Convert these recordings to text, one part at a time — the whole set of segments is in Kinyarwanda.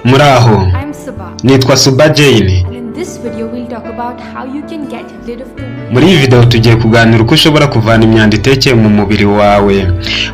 Muraho. I'm Subha. Nitwa Suba Jane. And in this video, we'll talk about how you can get rid of the Muri iyi video tugiye kuganira uko ushobora kuvana imyanda itekeye mu mubiri wawe,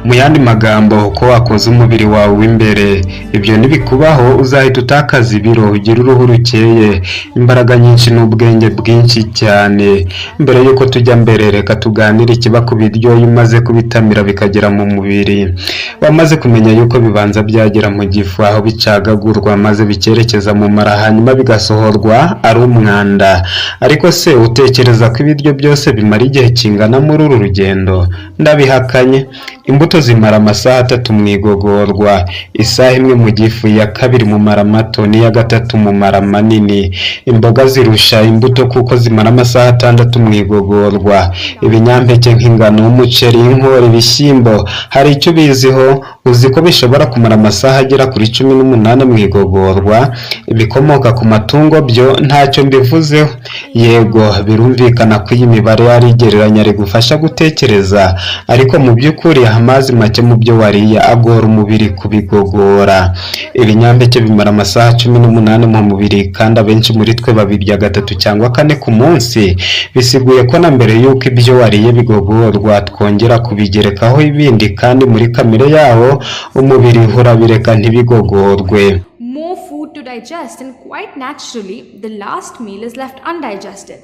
mu yandi magambo, uko wakoza umubiri wawe w'imbere. Ibyo nibikubaho, uzahita utakaza ibiro, ugire uruhu rukeye, imbaraga nyinshi n'ubwenge bwinshi cyane. Mbere y'uko tujya mbere, reka tuganire ikiba ku biryo iyo umaze kubitamira bikagera mu mubiri. Wamaze kumenya yuko bibanza byagera mu gifu, aho bicagagurwa maze bikerekeza mu mara, hanyuma bigasohorwa ari umwanda. Ariko se utekereza ko ibiryo byose bimara igihe kingana muri uru rugendo? Ndabihakanye. Imbuto zimara amasaha 3 mu igogorwa, isaha 1 mu gifu, iya kabiri mu mara mato n'iya gatatu mu mara manini. Imboga zirusha imbuto kuko zimara amasaha 6 mu igogorwa. Ibinyampeke nk'ingano, umuceri, inkori, ibishyimbo, hari icyo ubiziho? Uzi ko bishobora kumara amasaha agera kuri 18 mu igogorwa? Ibikomoka ku matungo byo ntacyo mbivuzeho. Yego, birumvikana ko iyi mibare ari igereranya rigufasha gutekereza, ariko mu by'ukuri amazi make mu byo wariye agora umubiri kubigogora. Ibinyampeke bimara amasaha 18 mu mubiri, kandi abenshi muri twe babirya 3 cyangwa 4 ku munsi. Bisiguye ko na mbere y'uko ibyo wariye bigogorwa, twongera kubigerekaho ibindi, kandi muri kamere yawo umubiri urabireka ntibigogorwe. More food to digest, and quite naturally, the last meal is left undigested.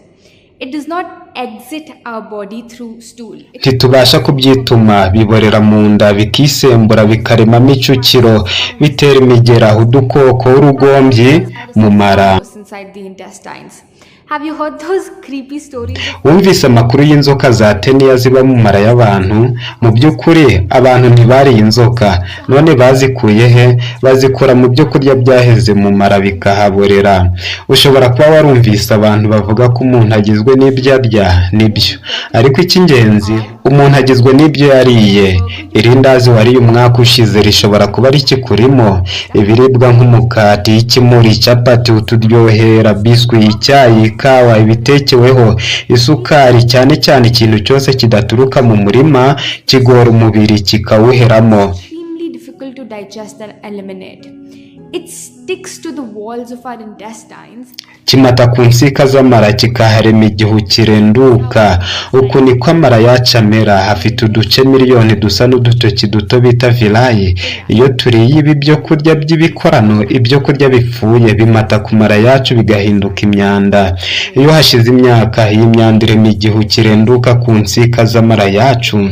It does not exit our body through stool. It Ntitubasha kubyituma, biborera mu nda, bikisembura, bikaremamo icukiro, bitera imigera, udukoko, urugombyi mu mara. goes inside the intestines. Have you heard those creepy stories of Wumvise amakuru y'inzoka za teniya ziba mu mara y'abantu? Mu by'ukuri abantu ntibariye inzoka. None bazikuye he? Bazikura mu byo kurya byaheze mu mara bikahaborera. Ushobora kuba warumvise abantu bavuga ko umuntu agizwe n'ibyo arya. Nibyo, ariko icy'ingenzi, umuntu agizwe n'ibyo yariye. Irindazi wariye umwaka ushize rishobora kuba rikikurimo. Ibiribwa nk'umukati, ikimuri, capati, uturyohera, biswi, icyayi, ikawa, ibitekeweho, isukari, cyane cyane ikintu cyose kidaturuka mu murima, kigora umubiri kikawuheramo. Extremely difficult to digest and eliminate. It sticks to the walls of our intestines. Kimata ku nsika z'amara, kikaharema igihu kirenduka. Uku niko amara yacu amera. Hafite uduce miliyoni dusa n'udutoki duto bita villi. Iyo turiye ibi byo kurya by'ibikorano, ibyo kurya bipfuye, bimata ku mara yacu bigahinduka imyanda. Iyo hashize imyaka, iyi myanda irema igihu kirenduka ku nsika z'amara yacu.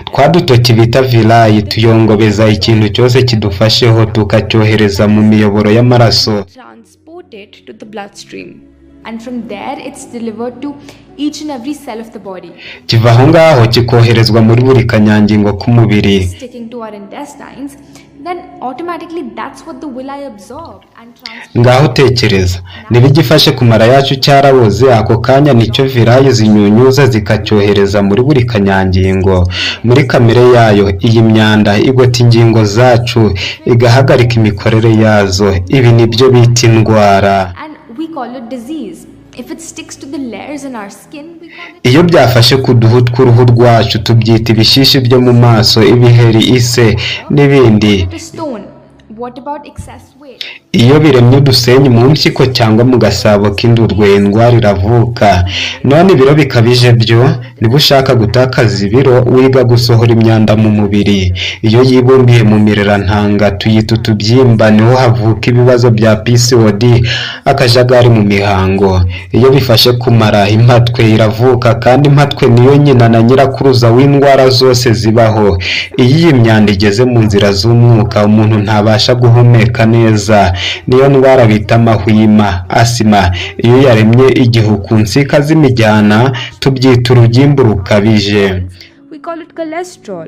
Twa dutoki bita villi tuyongobeza ikintu cyose kidufasheho, tukacyohereza mu miyoboro y'amaraso. Transport it to the bloodstream. And from there, it's delivered to each and every cell of the body. Kiva aho ngaho kikoherezwa muri buri kanyangingo k'umubiri. Sticking to our intestines, then automatically that's what the villi absorb and transfer. Ngaho tekereza, niba igifashe ku mara yacu cyaraboze, ako kanya nicyo villi zinyunyuza zikacyohereza muri buri kanyangingo. Muri kamere yayo, iyi myanda igota ingingo zacu, igahagarika imikorere yazo. Ibi nibyo bita indwara. And we call it disease. If it sticks to the layers in our skin, we call it Iyo byafashe ku duhu tw'uruhu rwacu, tubyita ibishishi byo mu maso, ibiheri, ise n'ibindi. A stone. What about excess weight? Iyo biremye udusenyi mu mpyiko cyangwa mu gasabo k'indurwe, indwara iravuka. None ibiro bikabije byo? Niba ushaka gutakaza ibiro, wiga gusohora imyanda mu mubiri. Iyo yibumbiye mu mirerantanga tuyita utubyimba, niho havuka ibibazo bya PCOD, akajagari mu mihango. Iyo bifashe kumara, impatwe iravuka, kandi impatwe niyo nyina na nyirakuruza w'indwara zose zibaho. Iyo iyi myanda igeze mu nzira z'umwuka, umuntu ntabasha guhumeka neza. Niyo ndwara bita amahwima, asima. Iyo yaremye igihu ku nsika z'imijyana, tubyita urugimbu rukabije. We call it cholesterol.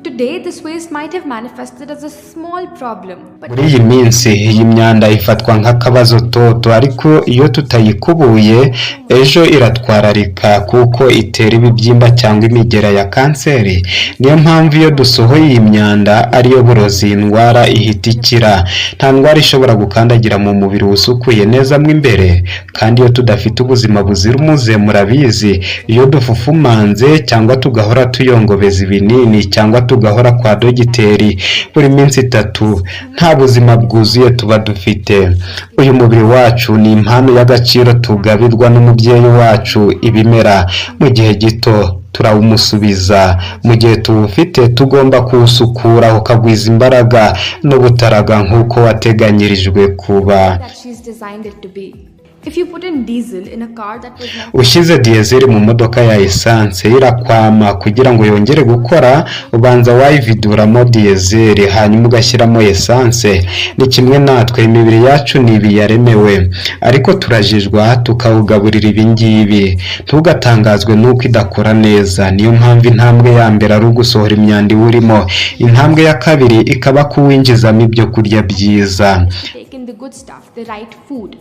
Today, this waste might have manifested as a small problem, but Muri iyi minsi iyi myanda ifatwa nk'akabazo toto, ariko iyo tutayikubuye, ejo iratwararika kuko itera ibibyimba cyangwa imigera ya kanseri. Niyo mpamvu iyo dusohoye iyi myanda, ariyo burozi, indwara ihita ikira. Nta ndwara ishobora gukandagira mu mubiri usukuye neza mo imbere. Kandi iyo tudafite ubuzima buzira umuze, murabizi, iyo dufufumanze cyangwa tugahora tuyongobeza ibinini cyangwa tugahora kwa dogiteri buri minsi 3, nta buzima bwuzuye tuba dufite. Uyu mubiri wacu ni impano y'agaciro tugabirwa n'umubyeyi wacu ibimera. Mu gihe gito turawumusubiza. Mu gihe tuwufite tugomba kuwusukura ukagwiza imbaraga n'ubutaraga nk'uko wateganyirijwe kuba. that she's designed it to be. If you put in diesel in a car that was not Ushyize diyezeri mu modoka ya esanse irakwama. Kugira ngo yongere gukora ubanza wayividuramo diyezeri hanyuma ugashyiramo esanse. Ni kimwe natwe, imibiri yacu ni ibi yaremewe, ariko turajijwa tukawugaburira ibi ngibi. Ntugatangazwe n'uko idakora neza. Niyo mpamvu intambwe ya mbere ari ugusohora imyanda iwurimo, intambwe ya kabiri ikaba kuwinjizamo ibyo kurya byiza. take in the good stuff, the right food.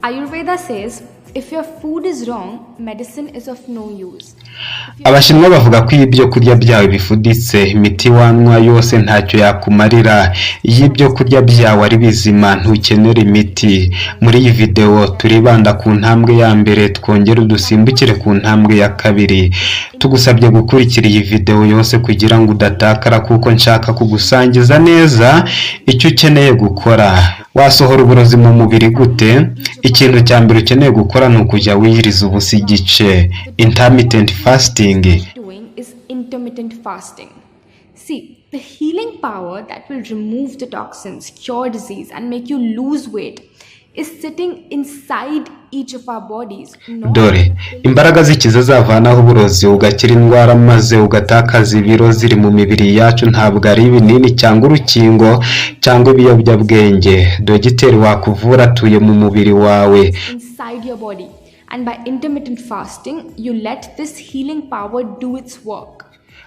Ayurveda says if your food is wrong, medicine is of no use. Abashinwa bavuga ko iyo ibyo kurya byawe bifuditse, imiti wanywa yose ntacyo yakumarira. Iyo ibyo kurya byawe ari bizima ntukenera imiti. Muri iyi videwo turibanda ku ntambwe ya mbere, twongere dusimbukire ku ntambwe ya kabiri. Tugusabye gukurikira iyi videwo yose kugira ngo udatakara, kuko nshaka kugusangiza neza icyo ukeneye gukora. Wasohora uburozi mu mubiri gute? Ikintu cya mbere ukeneye gukora ni ukujya wiyiriza ubusa igice, intermittent fasting. Doing is intermittent fasting. See, the healing power that will remove the toxins, cure disease, and make you lose weight is sitting inside each of our bodies, not Dore imbaraga zikiza zavanaho uburozi, ugakira indwara maze ugatakaza ibiro ziri mu mibiri yacu. Ntabwo ari ibinini cyangwa urukingo cyangwa ibiyobyabwenge. Dogiteri wakuvura atuye mu mubiri wawe. inside your body. And by intermittent fasting, you let this healing power do its work.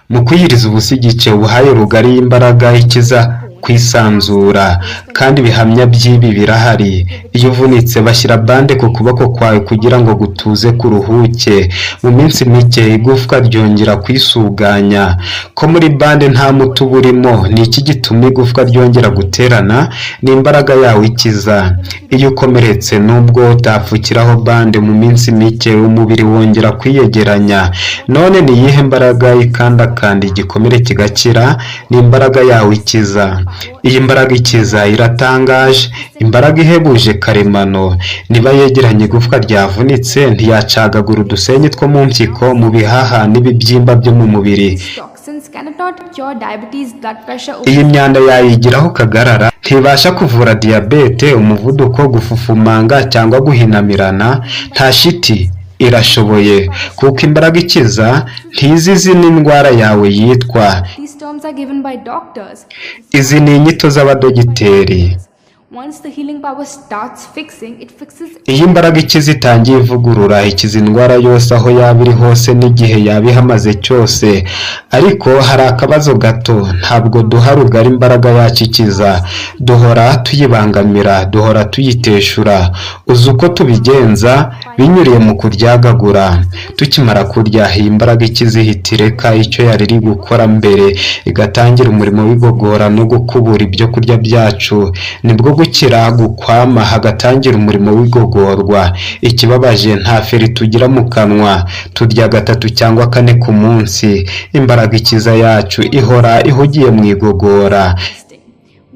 Mu kwiyiriza ubusa igice ubuhaye rugari y'imbaraga ikiza kwisanzura, kandi ibihamya by'ibi birahari. Iyo uvunitse bashyira bande ku kuboko kwawe kugira ngo gutuze kuruhuke. Mu minsi mike igufwa ryongera kwisuganya. Ko muri bande nta muti uba urimo, ni iki gituma igufwa ryongera guterana? Ni imbaraga yawe ikiza. Iyo ukomeretse, nubwo utapfukiraho bande, mu minsi mike umubiri wongera kwiyegeranya. None ni iyihe mbaraga ikandakanda igikomere kigakira? Ni imbaraga yawe ikiza. Iyi mbaraga ikiza iratangaje, imbaraga ihebuje karemano. Niba yegeranye igufwa ryavunitse, ntiyacagagura udusenyi two mu mpyiko, mu bihaha n'ibibyimba byo mu mubiri? These toxins cannot cure diabetes, blood pressure, Iyi myanda yayigiraho kagarara, ntibasha kuvura diyabete, umuvuduko, gufufumanga cyangwa guhinamirana? Nta shiti irashoboye, kuko imbaraga ikiza ntizi izina indwara yawe yitwa. These terms are given by doctors. Izi ni inyito z'abadogiteri. Once the healing power starts fixing, it fixes Iyo imbaraga ikiza itangiye ivugurura, ikiza indwara yose aho yaba iri hose n'igihe yaba ihamaze cyose. Ariko hari akabazo gato: ntabwo duha rugari imbaraga yacu ikiza. Duhora tuyibangamira, duhora tuyiteshura. Uzi uko tubigenza? Binyuriye mu kuryagagura. Tukimara kurya, iyi mbaraga ikiza ihita ireka icyo yari iri gukora mbere, igatangira umurimo w'igogora no gukubura ibyo kurya byacu. Nibwo gukira gukwama, hagatangira umurimo w'igogorwa. Ikibabaje, nta feri tugira mu kanwa. Turya 3 cyangwa 4 ku munsi. Imbaraga ikiza yacu ihora ihugiye mu igogora. fasting.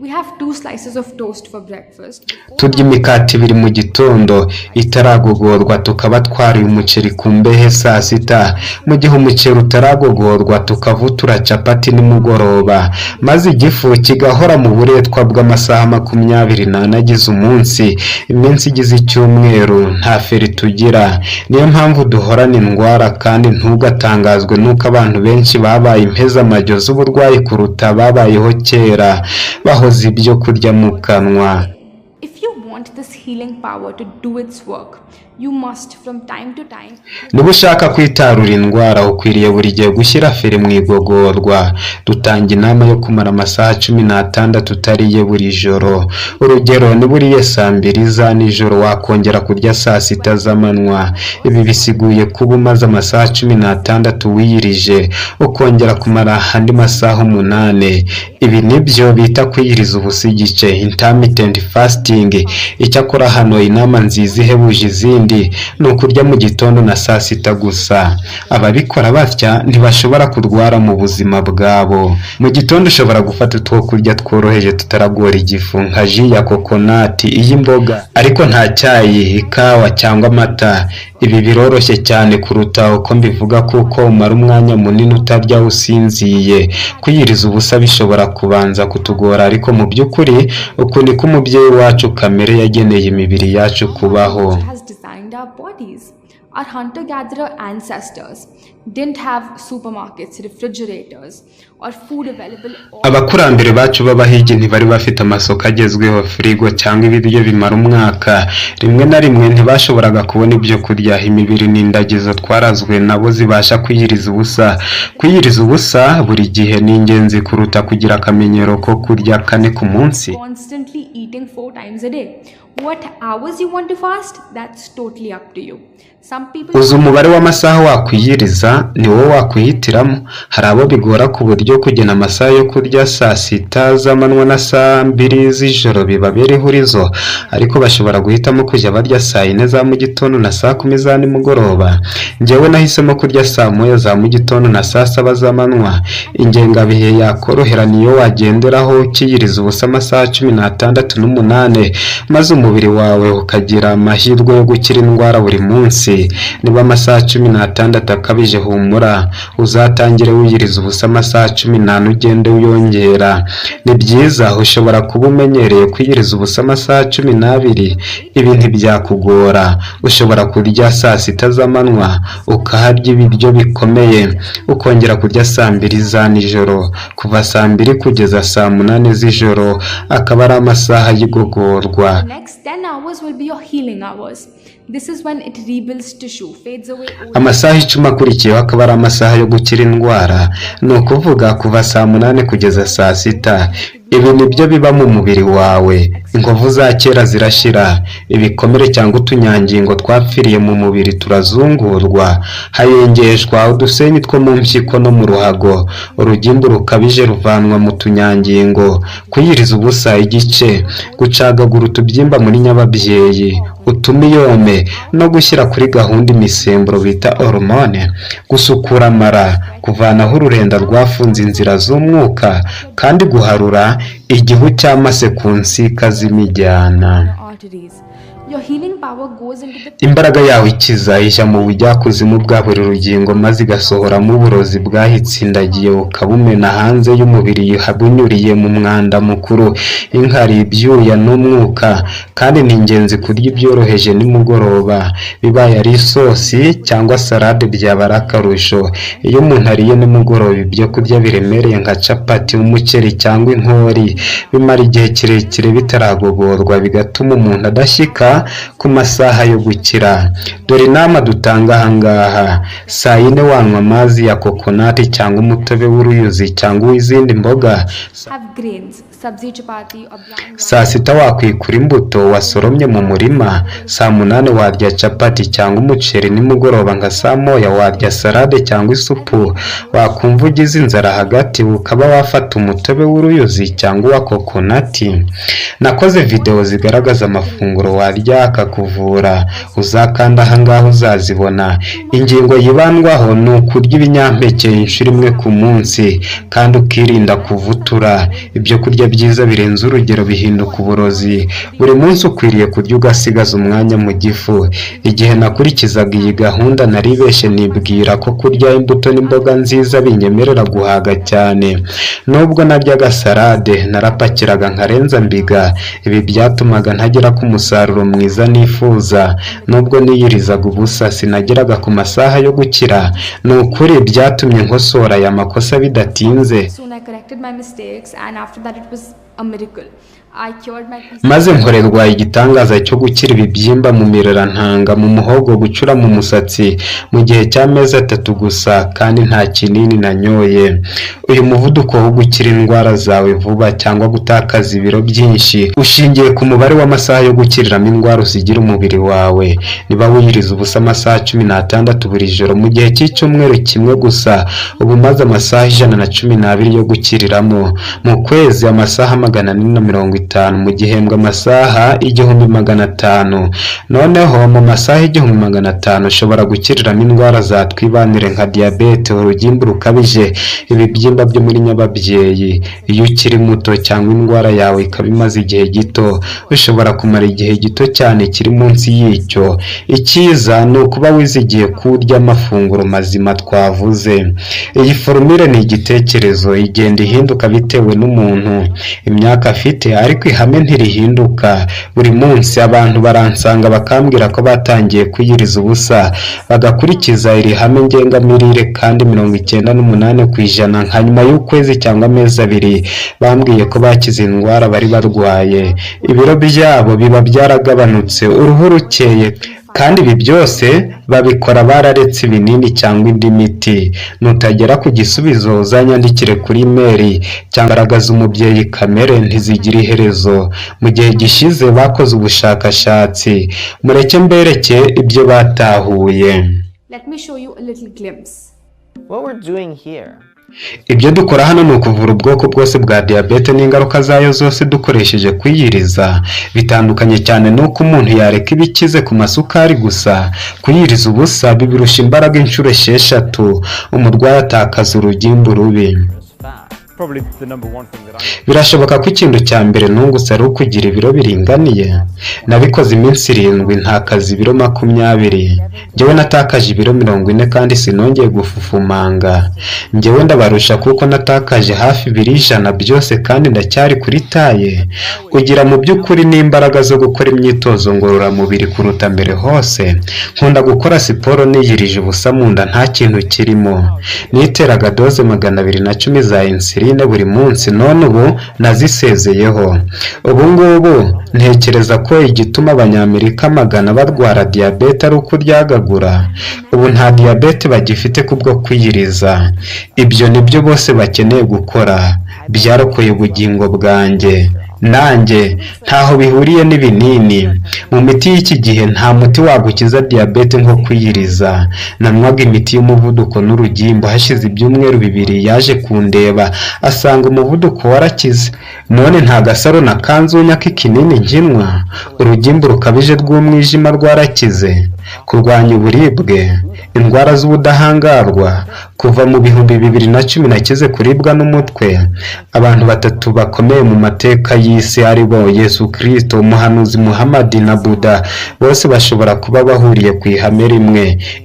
We have 2 slices of toast for breakfast. Turya imikati 2 mu gitondo itaragogorwa, tukaba twariye umuceri ku mbehe saa sita. Mu gihe umuceri utaragogorwa, tukavutura capati nimugoroba, maze igifu kigahora mu buretwa bw'amasaha 24 agize umunsi, iminsi igize icyumweru. Nta feri tugira, niyo mpamvu duhorana indwara. Kandi ntugatangazwe n'uko abantu benshi babaye impezamajyo z'uburwayi kuruta babayeho kera bahoze ibyo kurya mu kanwa. If you want this healing power to do its work, you must from time to time Niba ushaka kwitarura indwara, ukwiriye buri gihe gushyira feri mu igogorwa. Dutanga inama yo kumara amasaha 16 utariye buri joro. Urugero, niba uriye saa 2 za nijoro, wakongera kurya saa 6 z'amanywa. Ibi bisiguye kuba umaze amasaha 16 wiyirije, ukongera kumara andi masaha 8. Ibi nibyo bita kwiyiriza ubusa igice, intermittent fasting. Icyakora Icyakora hano inama nziza ihebuje izindi ni ukurya mu gitondo na saa sita gusa. Ababikora batya ntibashobora kurwara mu buzima bwabo. Mu gitondo ushobora gufata utwo kurya tworoheje tutaragora igifu, nka ji ya kokonati, iy'imboga, ariko nta cyayi, ikawa cyangwa amata. Ibi biroroshye cyane kuruta uko mbivuga kuko umara umwanya munini utarya usinziye. Kwiyiriza ubusa bishobora kubanza kutugora, ariko mu by'ukuri uku niko umubyeyi wacu kamere yageneye imibiri yacu kubaho. Has designed our bodies. Our hunter-gatherer ancestors didn't have supermarkets, refrigerators, or food available all Abakurambere bacu b'abahigi ntibari bafite amasoko agezweho, firigo cyangwa ibiryo bimara umwaka. Rimwe na rimwe ntibashoboraga kubona ibyo kurya. Imibiri n'indagizo twarazwe nabo zibasha kwiyiriza ubusa. Kwiyiriza ubusa buri gihe ni ingenzi kuruta kugira akamenyero ko kurya kane ku munsi. constantly eating 4 times a day. What hours you want to fast, that's totally up to you. Some people Uzi umubare w'amasaha wakwiyiriza ni wowe wakwihitiramo. Hari abo bigora ku buryo kugena amasaha yo kurya saa sita z'amanywa na saa mbiri z'ijoro bibabera ihurizo, ariko bashobora guhitamo kujya barya saa yine za mu gitondo na saa kumi za nimugoroba. Njyewe nahisemo kurya saa moya za mu gitondo na saa saba z'amanywa. Ingengabihe yakorohera niyo wagenderaho ukiyiriza ubusa amasaha 16 n'umunani, maze umubiri wawe ukagira amahirwe yo gukira indwara buri munsi. Niba amasaha 16 akabije, humura, uzatangire wiyiriza ubusa amasaha 14 ugende uyongera. Ni byiza, ushobora kuba umenyereye kwiyiriza ubusa amasaha 12, ibi ntibyakugora. Ushobora kurya saa sita z'amanywa ukaharya ibiryo bikomeye, ukongera kurya saa mbiri za nijoro. Kuva saa mbiri kugeza saa munani z'ijoro akaba ari amasaha y'igogorwa. The next 10 hours will be your healing hours. This is when it rebuilds tissue, fades away old Amasaha 10 akurikiyeho akaba ari amasaha yo gukira indwara, ni ukuvuga kuva saa munani kugeza saa sita. Ibi nibyo biba mu mubiri wawe. Inkovu za kera zirashira, ibikomere cyangwa utunyangingo twapfiriye mu mubiri turazungurwa, hayengeshwa udusenyi two mu mpyiko no mu ruhago, urugimbu rukabije ruvanwa mu tunyangingo. Kwiyiriza ubusa igice, gucagagura utubyimba muri nyababyeyi, utumiyome, no gushyira kuri gahunda imisemburo bita hormone, gusukura amara, kuvanaho ururenda rwafunze inzira z'umwuka, kandi guharura igihu cy'amase ku nsika z'imijyana. arteries. Your healing power goes into the Imbaraga yawe ikiza ijya mu bujyakuzimu bwa buri rugingo, maze igasohoramo uburozi bwahitsindagiye ukabumena hanze y'umubiri bunyuriye mu mwanda mukuru, inkari, ibyuya n'umwuka. Kandi ni ingenzi kurya ibyoroheje nimugoroba, bibaye ari isosi cyangwa salade byaba ari akarusho. Iyo umuntu ariye nimugoroba ibyo kurya biremereye nka capati, umuceri cyangwa inkori, bimara igihe kirekire bitaragogorwa, bigatuma umuntu adashyika ku masaha yo gukira. Dore inama dutanga ahangaha: saa yine wanywa amazi ya kokonati cyangwa umutobe w'uruyuzi cyangwa uw'izindi mboga. have grains, sabzi chapati or brown rice. Saa sita wakwikura imbuto wasoromye mu murima. Saa munani warya capati cyangwa umuceri. Nimugoroba nka saa moya warya salade cyangwa isupu. Wakumva ugize inzara hagati ukaba wafata umutobe w'uruyuzi cyangwa uwa kokonati. Nakoze videwo zigaragaza amafunguro warya akakuvura, uzakanda ahangaha uzazibona. Ingingo yibandwaho ni ukurya ibinyampeke inshuro imwe ku munsi, kandi ukirinda kuvutura. Ibyo kurya byiza birenze urugero bihinduka uburozi. Buri munsi ukwiriye kurya ugasigaza umwanya mu gifu. Igihe nakurikizaga iyi gahunda naribeshye nibwira ko kurya imbuto n'imboga nziza binyemerera guhaga cyane. Nubwo naryaga salade, narapakiraga nkarenza mbiga. Ibi byatumaga ntagera ku musaruro mwiza nifuza. Nubwo niyirizaga ubusa, sinageraga ku masaha yo gukira. Ni ukuri byatumye nkosora aya makosa bidatinze. Soon I corrected my mistakes, and after that it was a miracle. I cured my PCOS. Maze nkorerwa igitangaza cyo gukira ibibyimba mu mirerantanga, mu muhogo, gucura mu musatsi mu gihe cy'amezi 3 gusa, kandi nta kinini nanyoye. Uyu muvuduko wo gukira indwara zawe vuba cyangwa gutakaza ibiro byinshi ushingiye ku mubare w'amasaha yo gukiriramo indwara usigira umubiri wawe. Niba wiyiriza ubusa amasaha 16 buri joro mu gihe cy'icyumweru kimwe gusa, uba umaze amasaha 112 yo gukiriramo. Mu kwezi amasaha 450. 50 mu gihembwe amasaha 1500. Noneho mu masaha 1500 ushobora gukiriramo indwara zatwibanire nka diyabete, urugimbu rukabije, ibibyimba byo muri nyababyeyi. Iyo ukiri muto cyangwa indwara yawe ikaba imaze igihe gito, ushobora kumara igihe gito cyane kiri munsi y'icyo. Icyiza ni ukuba wizigiye kurya amafunguro mazima twavuze. Iyi forumire ni igitekerezo, igenda ihinduka bitewe n'umuntu, imyaka afite, ariko ihame ntirihinduka. Buri munsi abantu baransanga bakambwira ko batangiye kwiyiriza ubusa, bagakurikiza iri hame ngengamirire, kandi 98% nka nyuma y'ukwezi cyangwa amezi 2 bambwiye ko bakize indwara bari barwaye. Ibiro byabo biba byaragabanutse, uruhu rukeye, kandi ibi byose babikora bararetse ibinini cyangwa indi miti. Nutagera ku gisubizo uzanyandikire kuri imeri cyangwa garagaza umubyeyi. Kamere ntizigira iherezo. Mu gihe gishize bakoze ubushakashatsi, mureke mbereke ibyo batahuye. Let me show you a little glimpse. What we're doing here Ibyo dukora hano ni ukuvura ubwoko bwose bwa diyabete n'ingaruka zayo zose dukoresheje kwiyiriza. Bitandukanye cyane n'uko umuntu yareka ibikize ku masukari gusa. Kwiyiriza ubusa bibirusha imbaraga inshuro 6. Umurwayi atakaza urugimbu rubi. is fat. Probably the number one thing that I Birashoboka ko ikintu cya mbere nungutse ari ukugira ibiro biringaniye. Nabikoze iminsi 7 ntakaza ibiro 20. Njyewe natakaje ibiro 40 kandi sinongeye gufufumanga. Njyewe ndabarusha kuko natakaje hafi ibiro 100 byose kandi ndacyari kuri taye. Ugira mu by'ukuri n'imbaraga zo gukora imyitozo ngororamubiri kuruta mbere hose. Nkunda gukora siporo niyirije ubusa mu nda nta kintu kirimo. Niteraga doze 210 za insuline buri munsi, none ubu nazisezeyeho. Ubu ngubu ntekereza ko igituma Abanyamerika 100 barwara diyabete ari ukuryagagura. Ubu nta diyabete bagifite kubwo kwiyiriza. Ibyo nibyo bose bakeneye gukora. Byarokoye ubugingo bwanjye. Nanjye ntaho bihuriye n'ibinini. Mu miti y'iki gihe nta muti wagukiza diyabete nko kwiyiriza. Nanywaga imiti y'umuvuduko n'urugimbu, hashize ibyumweru 2 yaje kundeba asanga umuvuduko warakize. None nta gasaro na kanzunya k'ikinini nkinwa. Urugimbu rukabije rw'umwijima rwarakize. Kurwanya uburibwe, indwara z'ubudahangarwa, kuva mu 2010 nakize kuribwa n'umutwe. Abantu 3 bakomeye mu mateka y'isi ari bo Yesu Kristo, umuhanuzi Muhammad na Buddha, bose bashobora kuba bahuriye ku ihame rimwe.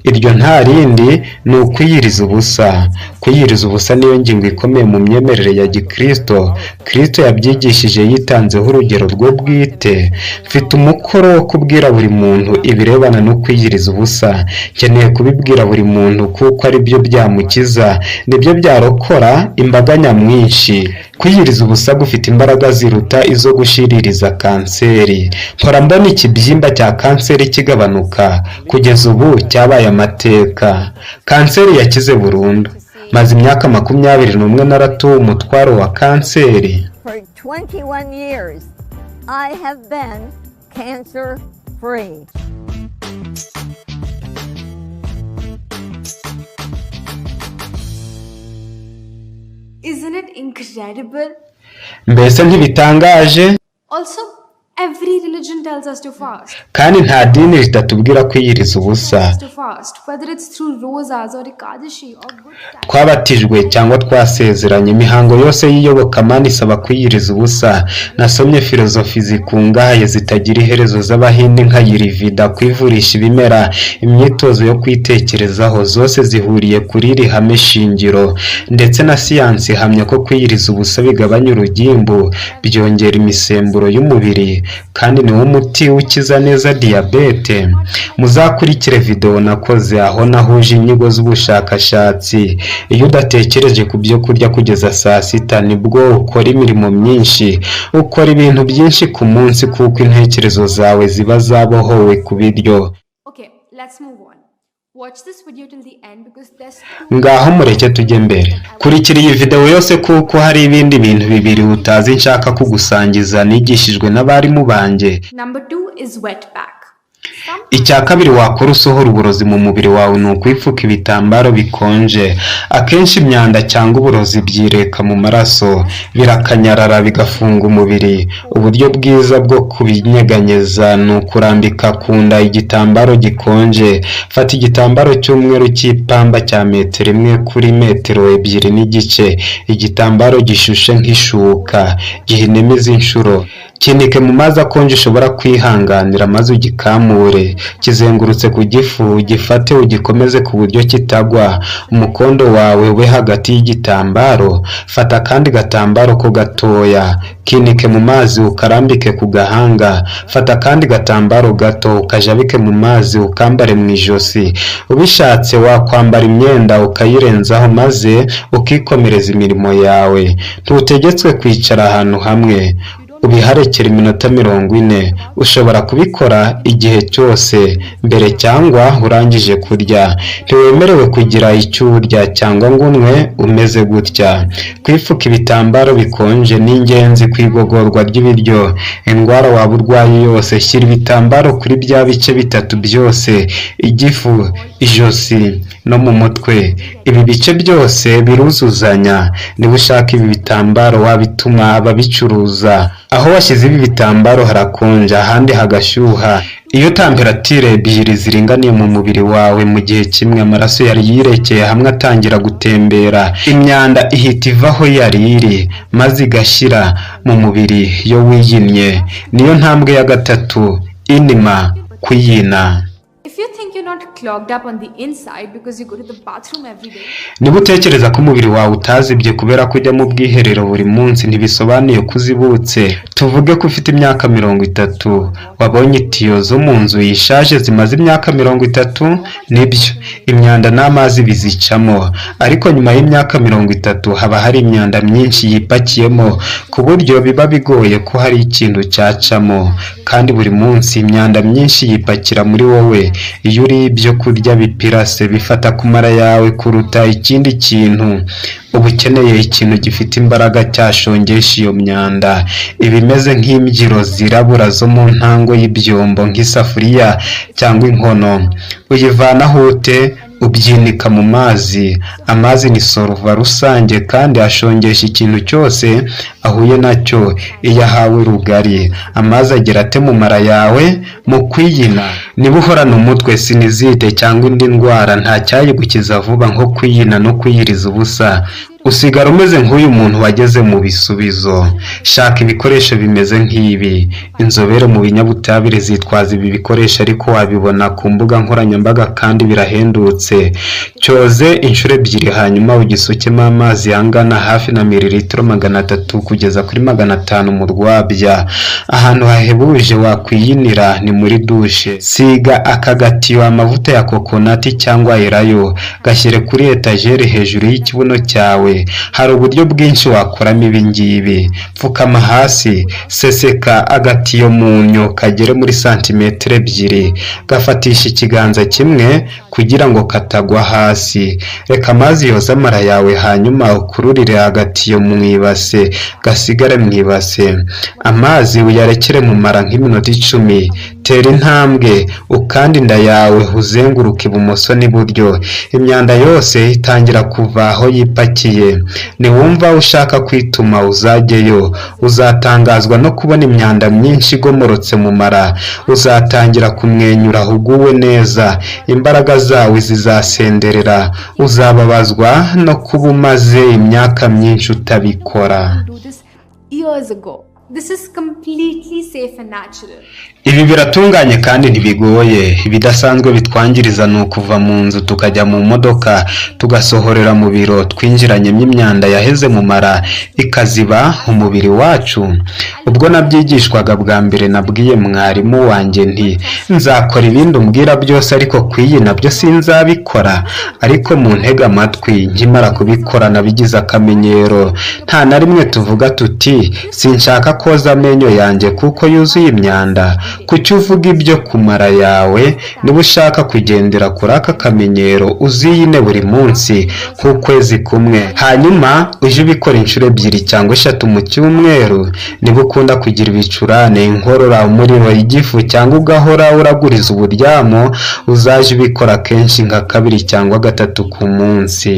Iryo nta rindi ni ukwiyiriza ubusa. Kwiyiriza ubusa niyo ngingo ikomeye mu myemerere ya Gikristo. Kristo yabyigishije yitanzeho urugero rwe bwite. Mfite umukoro wo kubwira buri muntu ibirebana no kwiyiriza ubusa. Nkeneye kubibwira buri muntu kuko ari byo byamukiza, nibyo byarokora imbaga nyamwinshi. Kwiyiriza ubusa gufite imbaraga ziruta izo gushiririza kanseri. Mpora mbona ikibyimba cya kanseri kigabanuka, kugeza ubu cyabaye amateka. Kanseri yakize burundu. Maze imyaka 21 naratuwe umutwaro wa kanseri. For 21 years, I have been cancer free. Isn't it incredible? Mbese ntibitangaje? Also, every religion tells us to fast. Kandi nta dini ritatubwira kwiyiriza ubusa. Tells us to fast, whether it's through rosas or Ekadashi or Good Friday. Twabatijwe cyangwa twasezeranye, imihango yose y'iyobokamana isaba kwiyiriza ubusa. Nasomye filozofi zikungahaye zitagira iherezo z'Abahindi nka Ayurveda, kwivurisha ibimera, imyitozo yo kwitekerezaho, zose zihuriye kuri iri hame shingiro. Ndetse na siyansi ihamya ko kwiyiriza ubusa bigabanya urugimbu, byongera imisemburo y'umubiri, kandi niwo muti ukiza neza diyabete. Muzakurikire videwo nakoze aho nahuje inyigo z'ubushakashatsi. Iyo udatekereje ku byo kurya kugeza saa sita nibwo ukora imirimo myinshi, ukora ibintu byinshi ku munsi kuko intekerezo zawe ziba zabohowe ku biryo. Okay, let's move on. Watch this video till the end because there's two Ngaho mureke tujye mbere. Kurikira iyi videwo yose kuko hari ibindi bintu bibiri utazi nshaka kugusangiza nigishijwe n'abarimu banjye. Number 2 is wet pack. Icya kabiri wakora usohora uburozi mu mubiri wawe ni ukwipfuka ibitambaro bikonje. Akenshi imyanda cyangwa uburozi byireka mu maraso, birakanyarara bigafunga umubiri. Uburyo bwiza bwo kubinyeganyeza ni ukurambika ku nda igitambaro gikonje. Fata igitambaro cy'umweru cy'ipamba cya metero 1 kuri metero 2.5, igitambaro gishushe nk'ishuka, gihinemo izi nshuro. Kinike mu mazi akonje ushobora kwihanganira maze ugikamure. Kizengurutse ku gifu, ugifate ugikomeze ku buryo kitagwa. Umukondo wawe ube hagati y'igitambaro. Fata akandi gatambaro ko gatoya, kinike mu mazi ukarambike ku gahanga. Fata akandi gatambaro gato ukajabike mu mazi ukambare mu ijosi. Ubishatse wakwambara imyenda ukayirenzaho maze ukikomereza imirimo yawe. Ntutegetswe kwicara ahantu hamwe, ubiharekera iminota 40. Ushobora kubikora igihe cyose, mbere cyangwa urangije kurya. Ntiwemerewe kugira icyo urya cyangwa ngo unywe umeze gutya. Kwipfuka ibitambaro bikonje ni ingenzi ku igogorwa ry'ibiryo. Indwara waba urwaye yose, shyira ibitambaro kuri bya bice bitatu byose: igifu, ijosi no mu mutwe. Ibi bice byose biruzuzanya. Niba ushaka ibi bitambaro wabituma ababicuruza. Aho washyize ibi bitambaro harakonja, ahandi hagashyuha. Iyo temperatire ebyiri ziringaniye mu mubiri wawe mu gihe kimwe, amaraso yari yirekeye hamwe atangira gutembera, imyanda ihita iva aho yari iri maze igashyira mu mubiri iyo wiyinnye. Niyo ntambwe ya gatatu, inima, kwiyina. If you think you're not clogged up on the inside because you go to the bathroom every day. Niba utekereza ko umubiri wawe utazibye kubera ko ujya mu bwiherero buri munsi, ntibisobanuye ko uzibutse. Tuvuge ko ufite imyaka 30, wabonye itiyo zo mu nzu yishaje zimaze imyaka 30, nibyo, imyanda n'amazi bizicamo. Ariko nyuma y'imyaka 30 haba hari imyanda myinshi yipakiyemo ku buryo biba bigoye ko hari ikintu cyacamo. Kandi buri munsi imyanda myinshi yipakira muri wowe. Iyo uriye ibyo kurya bipirase bifata ku mara yawe kuruta ikindi kintu. Uba ukeneye ikintu gifite imbaraga cyashongesha iyo myanda. Ibimeze nk'imbyiro zirabura zo mu ntango y'ibyombo nk'isafuriya cyangwa inkono. Uyivanaho ute? Ubyinika mu mazi. Amazi ni soruva rusange kandi ashongesha ikintu cyose ahuye nacyo iyo ahawe rugari. Amazi agera ate mu mara yawe? Mu kwiyina. Niba uhorana umutwe, sinizite cyangwa indi ndwara, nta cyayigukiza vuba nko kwiyina no kwiyiriza ubusa. Usigara umeze nk'uyu muntu wageze mu bisubizo. Shaka ibikoresho bimeze nk'ibi. Inzobere mu binyabutabire zitwaza ibi bikoresho, ariko wabibona ku mbuga nkoranyambaga kandi birahendutse. Cyoze inshuro 2 hanyuma ugisukemo amazi angana hafi na mililitiro 300 kugeza kuri 500 mu rwabya. Ahantu hahebuje wakwiyinira ni muri dushe. Siga aka gatiyo amavuta ya kokonati cyangwa elayo, gashyire kuri etajeri hejuru y'ikibuno cyawe. Hari uburyo bwinshi wakoramo ibi ngibi. Pfukama hasi, seseka agatiyo mu nnyo kagere muri santimetero 2, gafatisha ikiganza kimwe kugira ngo katagwa hasi. Reka amazi yoze amara yawe hanyuma ukururire agatiyo mu ibase, gasigare mu ibase. Amazi uyarekere mu mara nk'iminota 10. Tera intambwe ukanda inda yawe uzenguruka ibumoso n'iburyo. Imyanda yose itangira kuva aho yipakiye. Niwumva ushaka kwituma uzajyeyo. Uzatangazwa no kubona imyanda myinshi igomorotse mu mara. Uzatangira kumwenyura uguwe neza, imbaraga zawe zizasenderera. Uzababazwa no kuba umaze imyaka myinshi utabikora. This is completely safe and natural. Ibi biratunganye kandi ntibigoye. Ibidasanzwe bitwangiriza ni ukuva mu nzu tukajya mu modoka, tugasohorera mu biro twinjiranyemo imyanda yaheze mu mara ikaziba umubiri wacu. Ubwo nabyigishwaga bwa mbere nabwiye mwarimu wanjye nti nzakora ibindi umbwira byose ariko kwiyi nabyo sinzabikora. Ariko mu ntega amatwi nkimara kubikora nabigize akamenyero. Nta na rimwe tuvuga tuti sinshaka koza amenyo yanjye kuko yuzuye imyanda? Kuki uvuga ibyo ku mara yawe? Niba ushaka kugendera kuri aka kamenyero, uziyine buri munsi nk'ukwezi kumwe, hanyuma ujye ubikora inshuro ebyiri cyangwa eshatu mu cyumweru. Niba ukunda kugira ibicurane, inkorora, umuriro, igifu cyangwa ugahora uraguriza uburyamo, uzajye ubikora kenshi nka kabiri cyangwa gatatu ku munsi.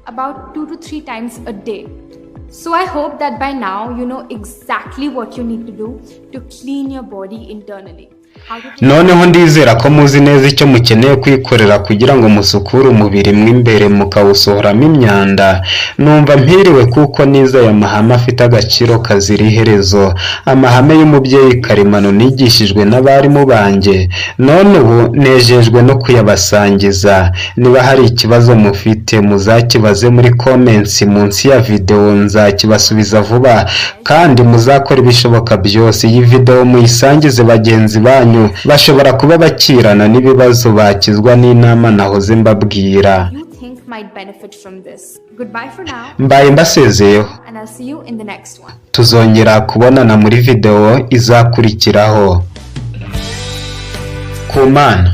About 2 to 3 times a day. So I hope that by now you know exactly what you need to do to clean your body internally. How to take Noneho ndizera ko muzi neza icyo mukeneye kwikorera kugira ngo musukure umubiri mo imbere, mukawusohoramo imyanda. Numva mpiriwe kuko nize aya mahame afite agaciro kazira iherezo, amahame y'umubyeyi karemano nigishijwe n'abarimu banjye. None ubu nejejwe no kuyabasangiza. Niba hari ikibazo mufite, muzakibaze muri comments munsi ya videwo, nzakibasubiza vuba. Kandi muzakora ibishoboka byose iyi videwo muyisangize bagenzi banyu bashobora kuba bakirana n'ibibazo bakizwa n'inama nahoze mbabwira. You think might benefit from this. Goodbye for now, Mbaye mbasezeyeho. And I'll see you in the next one. Tuzongera kubonana muri videwo izakurikiraho. Ku Mana.